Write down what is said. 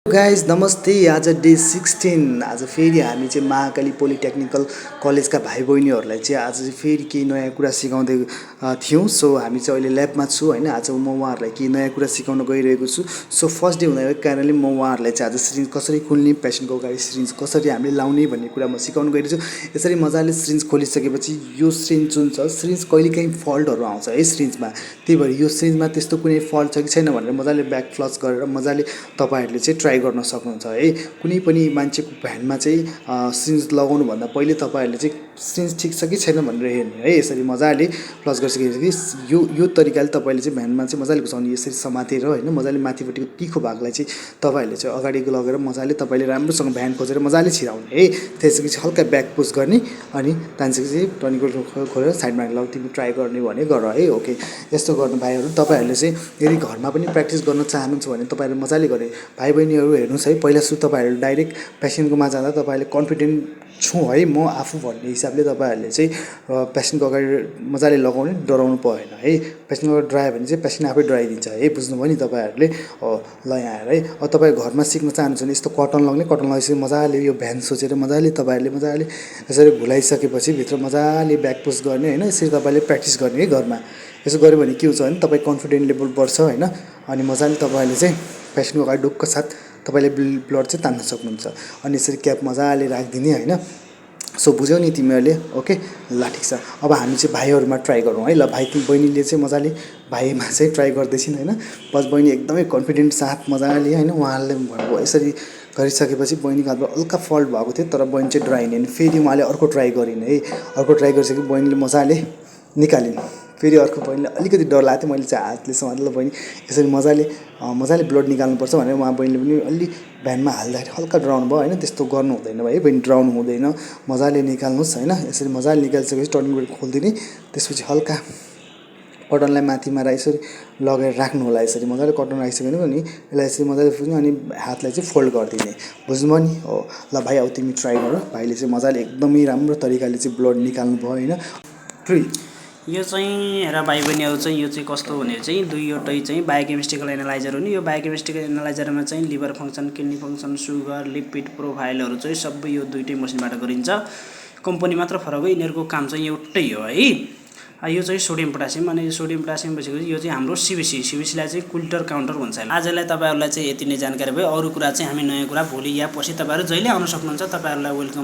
Guys नमस्ते। आज day 16 आज फेरि हामी चाहिँ महाकाली पोलिटेक्निकल कलेजका भाइ बहिनीहरूलाई चाहिँ आज चाहिँ फेरि केही नयाँ कुरा सिकाउँदै थियौँ। सो हामी चाहिँ अहिले ल्याबमा छु होइन। आज म उहाँहरूलाई केही नयाँ कुरा सिकाउन गइरहेको छु। सो फर्स्ट डे हुँदाको कारणले म उहाँहरूलाई चाहिँ आज सिरिन्ज कसरी खोल्ने, पेसेन्टको अगाडि सिरिन्ज कसरी हामीले लाउने भन्ने कुरा म सिकाउन गइरहेको छु। यसरी मजाले सिरिन्ज खोलिसकेपछि यो सिरिन्ज जुन छ, सिरिन्ज कहिलेकाहीँ फल्टहरू आउँछ है सिरिन्जमा। त्यही भएर यो सिरिन्जमा त्यस्तो कुनै फल्ट छ कि छैन भनेर मजाले ब्याक फ्लस गरेर मजाले तपाईँहरूले चाहिँ ट्राई गर्न सक्नुहुन्छ है। कुनै पनि मान्छेको भ्यानमा चाहिँ सिरिन्ज लगाउनुभन्दा पहिले तपाईँहरूले चाहिँ सिरिन्ज ठिक छ कि छैन भनेर हेर्ने है। यसरी मजाले फ्लस गरिसकेपछि यो तरिकाले तपाईँले चाहिँ भ्यानमा चाहिँ मजाले घुसाउने, यसरी समातेर होइन मजाले माथिपट्टिको तिखो भागलाई चाहिँ तपाईँहरूले चाहिँ अगाडि लगेर मजाले तपाईँले राम्रोसँग भ्यान खोजेर मजाले छिराउने है। त्यसपछि हल्का ब्याक पुस गर्ने अनि त्यहाँदेखि चाहिँ टर्निङको खोलेर साइडमा ल तिमी ट्राई गर्ने भने गर है। ओके, यस्तो गर्नु भाइहरू। तपाईँहरूले चाहिँ यदि घरमा पनि प्र्याक्टिस गर्न चाहनुहुन्छ भने तपाईँहरूले मजाले गरे भाइ बहिनीहरू हेर्नुहोस् है। पहिला सुरु तपाईँहरू डाइरेक्ट पेसेन्टकोमा जाँदा तपाईँहरूले कन्फिडेन्ट छु है म आफू भन्ने हिसाबले तपाईँहरूले चाहिँ पेसेन्टको अगाडि मजाले लगाउने, डराउनु भएन है। पेसेन्टको अगाडि डरायो भने चाहिँ पेसेन्ट आफै डराइदिन्छ है। बुझ्नुभयो नि तपाईँहरूले। ल यहाँ आएर है अब तपाईँ घरमा सिक्न चाहनुहुन्छ भने यस्तो कटन लगाउने, कटन लगाइसकेपछि मजाले यो भ्यान सोचेर मजाले तपाईँहरूले मजाले यसरी घुलाइसकेपछि भित्र मजाले ब्याक पुस गर्ने होइन। यसरी तपाईँले प्र्याक्टिस गर्ने है घरमा। यसो गऱ्यो भने के हुन्छ भने तपाईँ कन्फिडेन्ट लेभल बढ्छ होइन। अनि मजाले तपाईँहरूले चाहिँ पेसेन्टको अगाडि ढुक्क साथ तपाईँले ब्लड चाहिँ तान्न सक्नुहुन्छ। अनि यसरी क्याप मजाले राखिदिने होइन। सो बुझ्यौ नि तिमीहरूले। ओके ल ठिक छ। अब हामी चाहिँ भाइहरूमा ट्राई गरौँ है। ल भाइ बहिनीले चाहिँ मजाले भाइमा चाहिँ ट्राई गर्दैछिन् होइन। बस बहिनी एकदमै कन्फिडेन्ट साथ मजाले होइन उहाँले भन्नुभयो। यसरी गरिसकेपछि बहिनीको हातमा हल्का फल्ट भएको थियो तर बहिनी चाहिँ डराइने अनि फेरि उहाँले अर्को ट्राई गरिन् है। अर्को ट्राई गरिसकेपछि बहिनीले मजाले निकालिन्। फेरि अर्को बहिनीले अलिकति डर लागेको थियो। मैले चाहिँ हातले समातेर बहिनी यसरी मजाले ब्लड निकाल्नुपर्छ भनेर उहाँ बहिनीले पनि अलि भ्यानमा हाल्दाखेरि हल्का डराउनु भयो होइन। त्यस्तो गर्नु हुँदैन है बहिनी, डराउनु हुँदैन। मजाले निकाल्नुहोस् होइन। यसरी मजाले निकालिसकेपछि टर्निङ ब्रेक खोलिदिने। त्यसपछि हल्का कटनलाई माथिमा यसरी लगेर राख्नु होला। यसरी मजाले कटन राखिसक्यो भने यसलाई यसरी मजाले फुच्ने अनि हातलाई चाहिँ फोल्ड गरिदिने। बुझ्नुभयो नि हो। ल भाइ अब तिमी ट्राई गर। भाइले चाहिँ मजाले एकदमै राम्रो तरिकाले चाहिँ ब्लड निकाल्नु भयो होइन। 3 यो चाहिँ हेर भाइ बहिनीहरू चाहिँ यो चाहिँ कस्तो हुने चाहिँ दुईवटै चाहिँ बायोकेमिस्ट्रिकल एनालाइजर हो नि। यो बायोकेमिस्ट्रिकल एनालाइजरमा चाहिँ liver function, kidney function, sugar, lipid प्रोफाइलहरू चाहिँ सबै यो दुईटै मसिनबाट गरिन्छ। कम्पनी मात्र फरक हो, यिनीहरूको काम चाहिँ एउटै हो है। यो चाहिँ सोडियम पोटासियम अनि सोडियम पोटासियम भइसकेपछि यो चाहिँ हाम्रो सिबिसीलाई चाहिँ कुल्टर काउन्टर भन्छ। आजलाई तपाईँहरूलाई चाहिँ यति नै जानकारी भयो। अरू कुरा चाहिँ हामी नयाँ कुरा भोलि या पछि तपाईँहरू जहिले आउन सक्नुहुन्छ। तपाईँहरूलाई वेलकम।